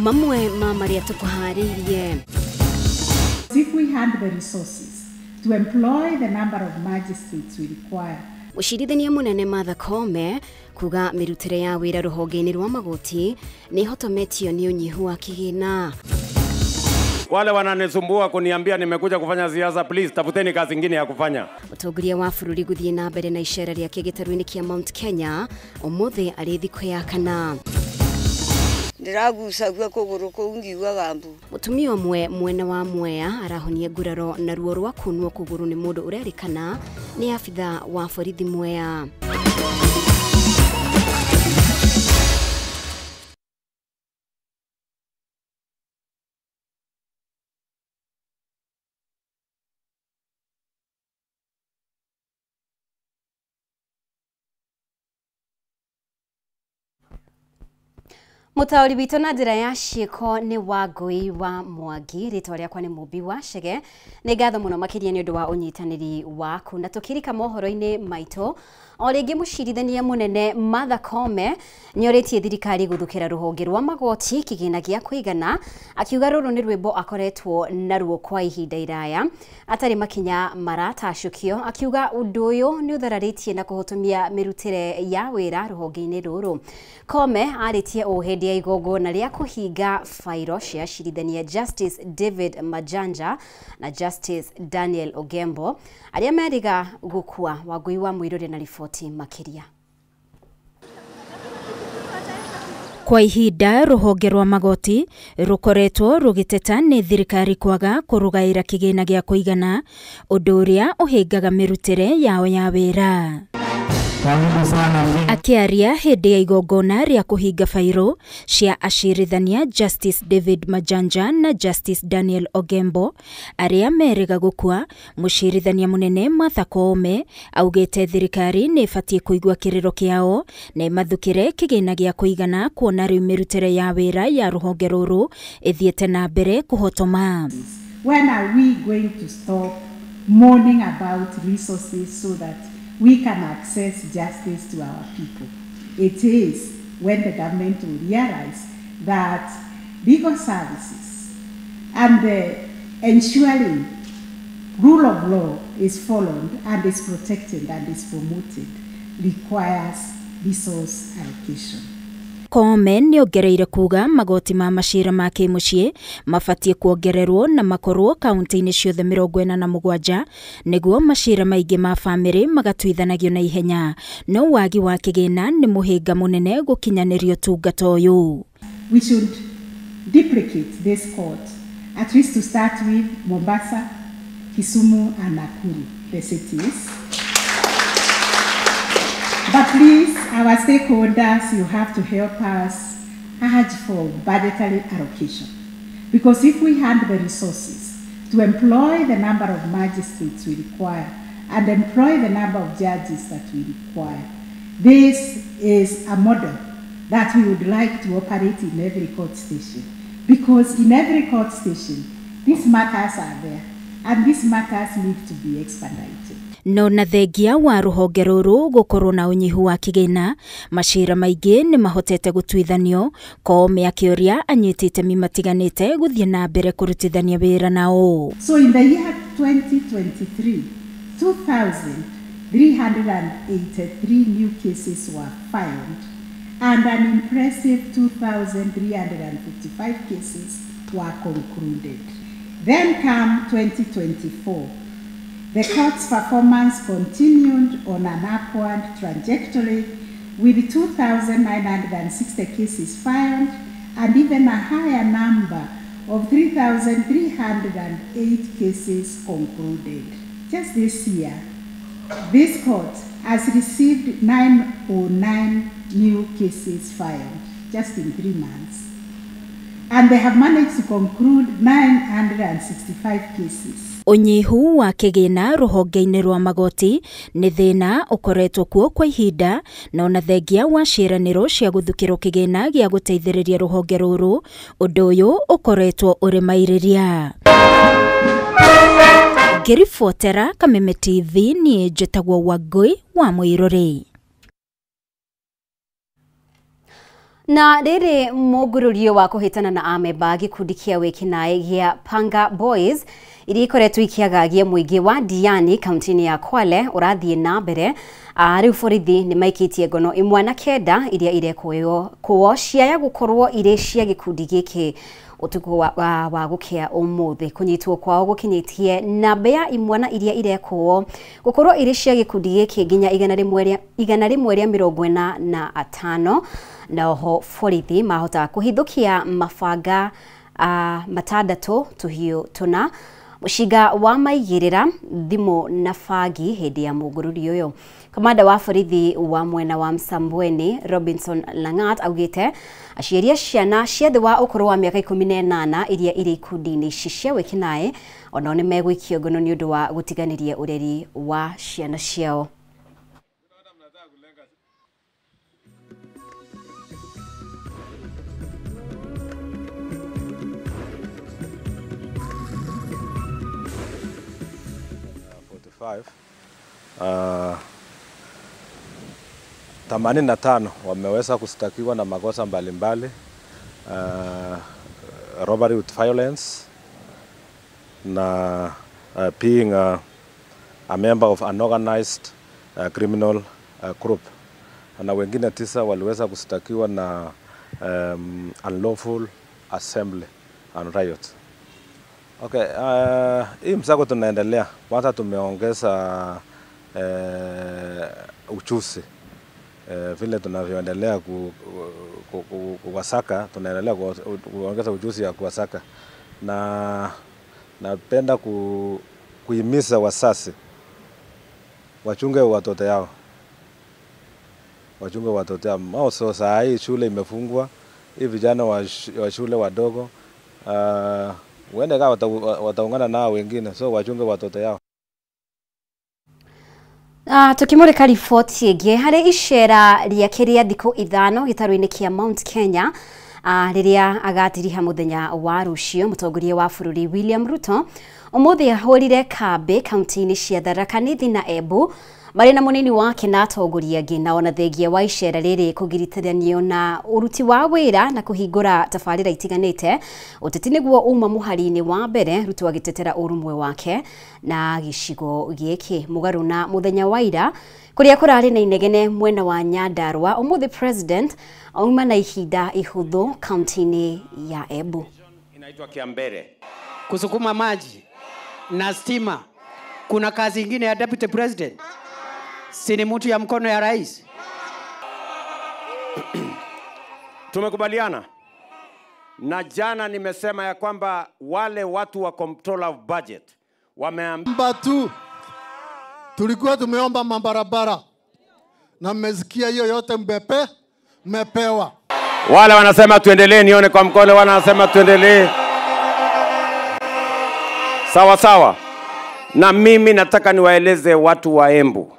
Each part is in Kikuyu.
Mamwe ma marĩa tũkũharĩirie. If we had the resources to employ the number of magistrates we require. Mũcirithania mũnene Martha Koome kuga mĩrutĩre ya wĩra rũhonge-inĩ rwa magoti nĩ ĩhotometio nĩ ũnyihu wa kĩgĩna. Wale wananisumbua kuniambia nimekuja kufanya siasa, please tafuteni kazi nyingine ya kufanya. Mũtongoria wa bũrũri gũthiĩ na mbere na icera rĩake gĩtarũ-inĩ kĩa Mount Kenya ũmũthĩ arĩ thikũ ya kana. Ndĩragucagia kũgũrũ kũu ngiugaga mbu. Mũtumia ũmwe mwena wa Mwea arahonia nguraro na ruo rwa kunwo kũgũrũ nĩ mũndũ ũrerĩkana nĩ abitha wa borithi Mwea. Mũtaũri witũ na njĩra ya ciĩko nĩ Wangũi wa Mwangi, rĩtwa rĩakwa nĩ Mũmbi wa Chege. Nĩ ngatho mũno makĩria nĩ ũndũ wa ũnyitanĩri waku. Na tũkĩrika mohoro-inĩ maitũ, o rĩngĩ mũcirithania mũnene Martha Koome nĩorĩtie thirikari gũthukĩra rũhonge rwa magoti kĩgĩna gĩa kũigana, akiuga rũrũ nĩ rwĩmbo akoretwo naruo kwa ihinda iraya atarĩ makinya maratacũkio, akiuga ũndũ ũyũ nĩ ũthararĩtie na kũhotomia mĩrutĩre ya wĩra rũhonge-inĩ rũrũ. Koome arĩtie ũũ hĩndĩ ya igongona rĩa kũhinga fairo cia acirithania Justice David Majanja na Justice Daniel Ogembo arĩa merĩga gũkua. Wangũi wa Mũirũrĩ na riboti makĩria. Kwa ihinda rũhonge rwa magoti rũkoretwo rũgĩteta nĩ thirikari kwaga kũrũgaĩra kĩgĩna gĩa kũigana, ũndũ ũrĩa ũhĩngaga mĩrutĩre yao ya wĩra. Akĩaria hĩndĩ ya igongona rĩa kũhinga bairũ cia acirithania Justice David Majanja na Justice Daniel Ogembo arĩa merĩga gũkua, mũcirithania mũnene Martha Koome augĩte thirikari nĩ ĩbatiĩ kũigua kĩrĩro kĩao na ĩmathukĩre kĩgĩna gĩa kũigana, kuona rĩu mĩrutĩre ya wĩra ya rũhonge rũrũ ĩthiĩte na mbere kũhotoma. When are we going to stop mourning about resources so that we can access justice to our people? It is when the government will realize that legal services and the ensuring rule of law is followed and is protected and is promoted requires resource allocation. Koome nĩongereire kuga magoti ma macira ma kĩmũciĩ mabatiĩ kuongererwo na makorwo kaunti-inĩ ciothe 47 nĩguo macira maingĩ ma bamĩrĩ magatuithanagio na ihenya, no wagi wa kĩgĩna nĩ mũhĩnga mũnene gũkinyanĩria ũtungata ũyũ. We should duplicate this court, at least to start with Mombasa, Kisumu and Nakuru, the cities. But please, our stakeholders, you have to help us urge for budgetary allocation. Because if we had the resources to employ the number of magistrates we require and employ the number of judges that we require, this is a model that we would like to operate in every court station. Because in every court station, these matters are there, and these matters need to be expedited. No na thengia wa rũhonge rũrũ gũkorwo na ũnyihu wa kĩgĩna, macira maingĩ nĩ mahotete gũtuithanio. Koome akĩũria anyiti itemi matiganĩte gũthiĩ na mbere kũrutithania wĩra nao. So in the year 2023, 2,383 new cases were filed and an impressive 2,355 cases were concluded. Then come 2024. The court's performance continued on an upward trajectory with 2,960 cases filed and even a higher number of 3,308 cases concluded. Just this year, this court has received 909 new cases filed, just in 3 months. And they have managed to conclude 965 cases. Ũnyihu wa kĩgĩna rũhonge-inĩ rwa magoti nĩ thĩna ũkoretwo kuo kwa ihinda, na ona thengia wa ciĩranĩro cia gũthukĩrwo kĩgĩna gĩa gũteithĩrĩria rũhonge rũrũ, ũndũ ũyũ ũkoretwo ũrĩ mairĩria. Ngĩribotera Kameme TV, niĩ njĩtagwo Wangũi wa Mũirũrĩ. Na rĩrĩ mũngũrũrio wa kũhĩtana na amemba gĩkundi kĩa wĩkinaĩ gĩa Panga Boys iria ikoretwo ikĩagagia mũingĩ wa Diani kaunti-inĩ ya Kwale ũrathiĩ na mbere. Rĩu borithi nĩ maikĩtie ngono 109 iria irekũo ciaya gũkorwo irĩ cia gĩkundi gĩkĩ ũtukũ wa gũkĩa ũmũthĩ. Kũnyitwo kwao gũkinyĩtie namba ya imwana iria irekũo gũkorwo irĩ cia gĩkundi gĩkĩ nginya 145 na oho borithi mahota kũhithũkia mabanga 6 tũhiũ 4 mũcinga wa maigĩrĩra thimũ na bangi hĩndĩ ya mũngũrũri ũyũ. Kamanda wa borithi wa mwena wa Msambweni Robinson Langat augĩte aciari a ciana cia thĩ wa ũkũrũ wa mĩaka 18 iria irĩ ikundi-inĩ ici cia wĩkinaĩ onao nĩ megũikio ngono nĩ ũndũ wa gũtiganĩria ũreri wa ciana ciao. Uh, 85 wameweza kushtakiwa na makosa mbalimbali, robbery with violence na being a member of an organized criminal group, na wengine 9 waliweza kushtakiwa na unlawful assembly and riot. Okay, hii msako tunaendelea. Kwanza tumeongeza uchuzi. Vile tunavyoendelea kuwasaka, tunaendelea kuongeza ujuzi ya kuwasaka. Na napenda kuhimiza wazazi wachunge watoto yao. Wachunge watoto yao. So saa hii shule imefungwa, hii vijana wa shule wadogo wende kama wataungana nao wengine, so wachunge watoto yao. Tukimurika riboti ĩngĩ harĩ icera rĩake rĩa thikũ 5 gĩtarũ-inĩ kĩa Mount Kenya rĩrĩa agatiriha mũthenya wa rũciũ, mũtongoria wa bũrũri William Ruto ũmũthĩ ahũrire kambĩ kaunti-inĩ cia Tharaka Nithi na Embu marĩ na mũnini wake na atongoria angĩ, na ona thengia wa icera rĩrĩ kũgiritithanio na ũruti wa wĩra na kũhingũra tabarĩra itiganĩte, ũteti nĩguo uma mũhari-inĩ wa mbere, Ruto agĩtetera ũrũmwe wake na gĩcigo gĩkĩ. Mũgarũ na mũthenya wa ira kũrĩa kũrarĩ na inegene mwena wa Nyandarua, ũmũthĩ president auma na ihinda ihũthũ kaunti-inĩ ya Embu. Inaitwa Kiambere. Kusukuma maji na stima. Kuna kazi ingine ya deputy president? Si ni mtu ya mkono ya rais? Tumekubaliana. Na jana nimesema ya kwamba wale watu wa control of budget wameamba tu tulikuwa tumeomba mabarabara na mmesikia hiyo yote mmepewa. Wale wanasema tuendelee, nione kwa mkono, wale wanasema tuendelee. Sawa sawa. Na mimi nataka niwaeleze watu wa Embu.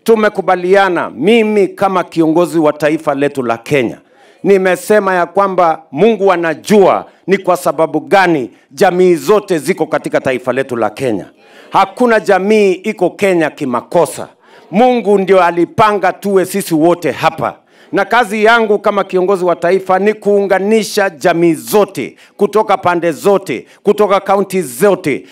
Tumekubaliana, mimi kama kiongozi wa taifa letu la Kenya nimesema ya kwamba Mungu anajua ni kwa sababu gani jamii zote ziko katika taifa letu la Kenya. Hakuna jamii iko Kenya kimakosa. Mungu ndio alipanga tuwe sisi wote hapa. Na kazi yangu kama kiongozi wa taifa ni kuunganisha jamii zote, kutoka pande zote, kutoka kaunti zote.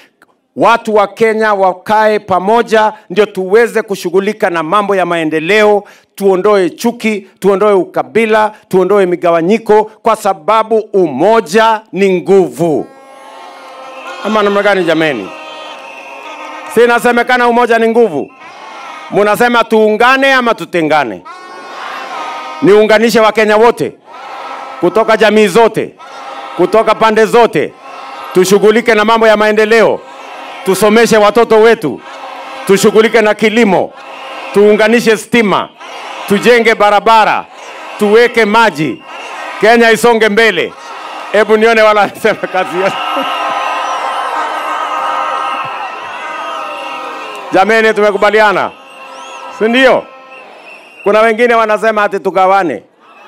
Watu wa Kenya wakae pamoja ndio tuweze kushughulika na mambo ya maendeleo, tuondoe chuki, tuondoe ukabila, tuondoe migawanyiko, kwa sababu umoja ni nguvu. Ama namna gani jameni? Si inasemekana umoja ni nguvu? Munasema tuungane ama tutengane? Niunganishe Wakenya wote, kutoka jamii zote, kutoka pande zote, tushughulike na mambo ya maendeleo, tusomeshe watoto wetu, tushughulike na kilimo, tuunganishe stima, tujenge barabara, tuweke maji, Kenya isonge mbele. Hebu nione wala sema kazi. Jameni, tumekubaliana, si ndio? Kuna wengine wanasema ati tugawane,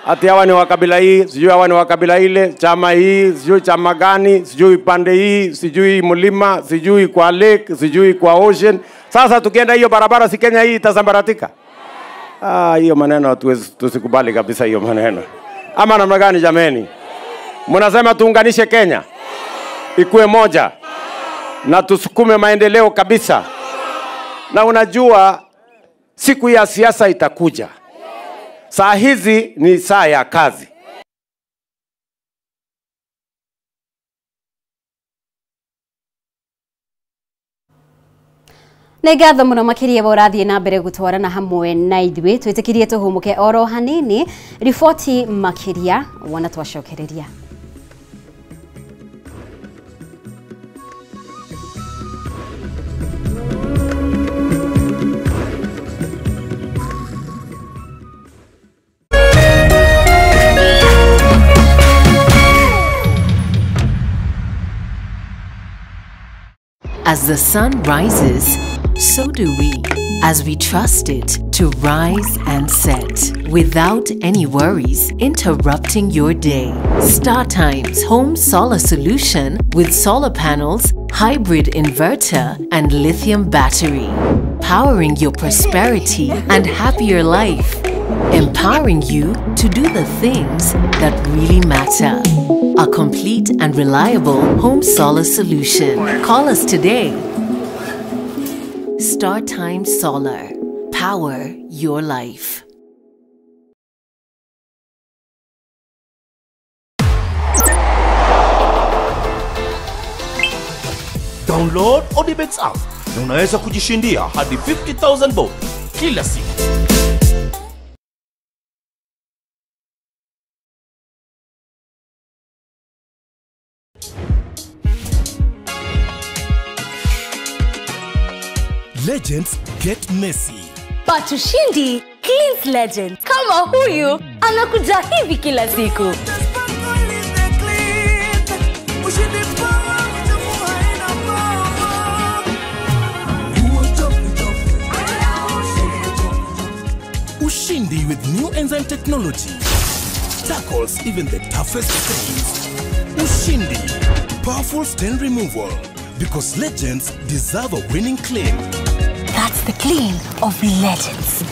ati hawa ni wa kabila hii, sijui hawa ni wa kabila ile, chama hii, sijui chama gani, sijui pande hii, sijui mlima, sijui kwa lake, sijui kwa ocean. Sasa tukienda hiyo barabara, si Kenya hii itasambaratika? Ah, hiyo maneno tusikubali kabisa hiyo maneno. Ama namna gani jameni? Mnasema tuunganishe Kenya ikuwe moja na tusukume maendeleo kabisa. Na unajua siku ya siasa itakuja. Saa hizi ni saa ya kazi. Nĩ ngatho mũno makĩria wa ũrathiĩ na mbere gũtwarana hamwe na ithuĩ twĩtĩkirie tũhũmũke oro hanini riboti makĩria wona twacokereria. As the sun rises, so do we, as we trust it to rise and set without any worries interrupting your day. StarTimes Home Solar Solution with solar panels, hybrid inverter, and lithium battery, powering your prosperity and happier life, empowering you to do the things that really matter. A complete and reliable home solar solution. Call us today. StarTimes Solar. Power your life. Download Odibets app na unaweza kujishindia hadi 50,000 bob kila siku. Legends get messy. But ushindi cleans legend. Kama huyu anakuja hivi kila siku. Ushindi with new enzyme technology tackles even the toughest stains. Ushindi, powerful stain removal, because legends deserve a winning clean. That's the clean of legends.